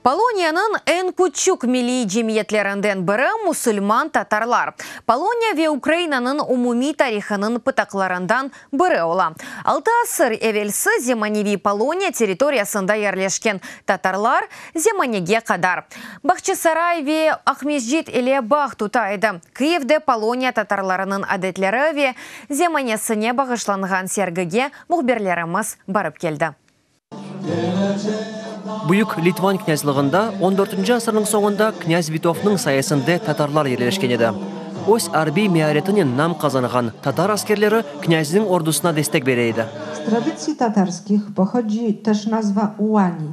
Poloniyanıñ eñ küçük milliy cemiyetlerinden biri, musulman tatarlar, Poloniya ve Ukrainanıñ umumiy tarihınıñ pıtaqlarından biri ola. Altı asır evelsi zemaneviy Poloniya territoriyasında yerleşken tatarlar zemanege qadar Bağçasaray ve Aqmescit ile bağ tuta edi. Kıyivde Poloniya tatarlarınıñ adetleri ve zemanesine bağışlanğan sergige mühbirlerimiz barıp keldi. Büyük Litvan knâzlığında on dörtünci asırnıñ soñunda knâz Vitovtnıñ sayesinde tatarlar yerleşken edi. Öz arbiy mearetinen nam qazanğan tatar askerleri knâzniñ ordusına destek bere edi. Z tradycji tatarskich pochodzi też nazwa ułani.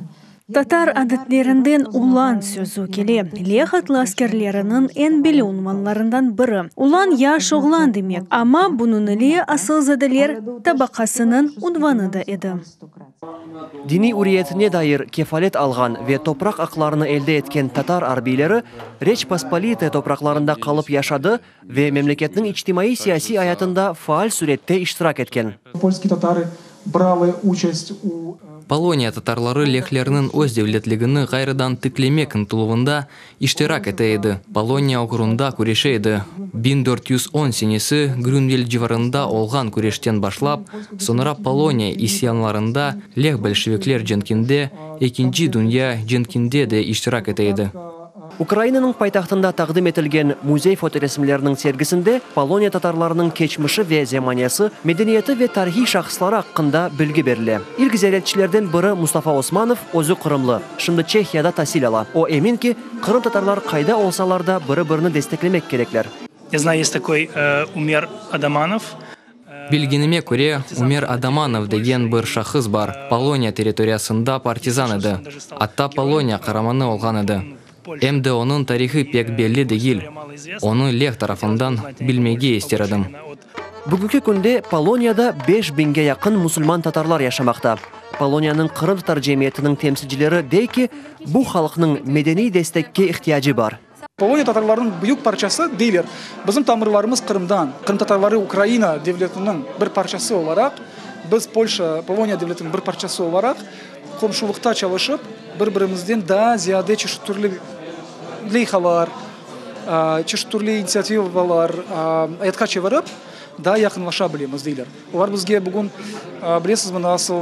Tatar adetlerinden ulan sözü kele, leh atlı askerleriniñ eñ belli unvanlarından biri. Ulan yaş oğlan demek, amma bunıñ ile asılzadeler tabaqasınıñ unvanı da edi. Diniy üriyetine dair kefalet alğan ve topraq aqlarını elde etken tatar arbiyleri Reç Pospolitaya topraqlarında qalıp yaşadı ve memleketniñ içtimaiy-siyasiy ayatında faal sürette iştirak etken. Polskiy tatarı bralı uçast u. Poloniya tatarları lehlerniñ öz devletligini ğayrıdan tiklemek ıntıluvında iştirak ete edi, Poloniya oğrunda küreşe edi. 1410 senesi Grünveld civarında olğan küreşten başlap, soñra Poloniya isyanlarında, leh-bolşevikler cenkinde, Ekinci dünya cenkinde de iştirak ete edi. Ukrainanıñ paytahtında taqdim etilgen müzey fotoresimleriniñ sergisinde Poloniya tatarlarınıñ keçmişi ve zemanesi, medeniyeti ve tarihiy şahısları aqqında bilgi berile. İlk ziyaretçilerden biri Mustafa Osmanov, özü qırımlı, şimdi Çehiyada tasil ala. O emin ki, qırımtatarlar qayda olsalar da biri-birini desteklemek kerekler. Ya znayu, est takoy Umer Adamanov. Bilgenime köre, Umer Adamanov degen bir şahıs bar, Poloniya territoriyasında partizan edi, atta Poloniya qaramanı olğan edi. Em de onıñ tarihi pek belli degil, onı leh tarafından bilmege ister edim. Bugünki künde Poloniyada 5000-ge yaqın musulman tatarlar yaşamaqta. Poloniyanıñ qırımtatar cemiyetiniñ temsilcileri dey ki, bu halqnıñ medeniy destekke ihtiyacı bar. Poloniya tatarlarınıñ büyük parçası deyler, bizim tamırlarımız Qırımdan, qırımtatarları Ukraina devletiniñ bir parçası olaraq, biz Polşa, Poloniya devletiniñ bir parçası olaraq qomşulıqta çalışıp, bir-birimizden daa ziyade çeşit türlü leyhalar, çeşit türlü inisiativalar ayatqa çevirip, daa yaqınlaşa bilemiz, deyler. Olar bizge bugün, bilesizmi, nasıl,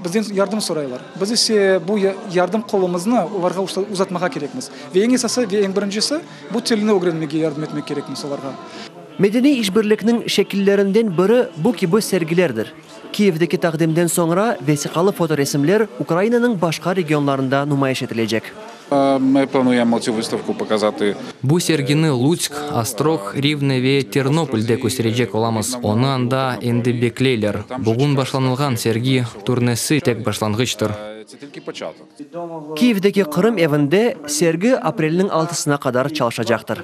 bizden yardım soraylar. Biz ise bu yardım qolumıznı olarğa uzatmağa kerekmiz. Ve eñ esası ve eñ birincisi, bu tilni ögrenmege yardım etmek kerekmiz olarğa. Medeniy işbirlikniñ şekillerinden biri bu kibi sergilerdir. Kiyevdeki taqdimden soñra vesiqalı fotoresimler Ukrainanıñ başqa regionlarında numayış etilecek. Bu sergini Lutsk, Ostrog, Rivne ve Ternopolde kösterecek olamız. Onı anda endi bekleyler. Bugün başlanılğan sergi turnesi tek başlanğıçtır. Kiyevdeki Qırım evinde sergi aprelniñ altısına qadar çalışacaqtır.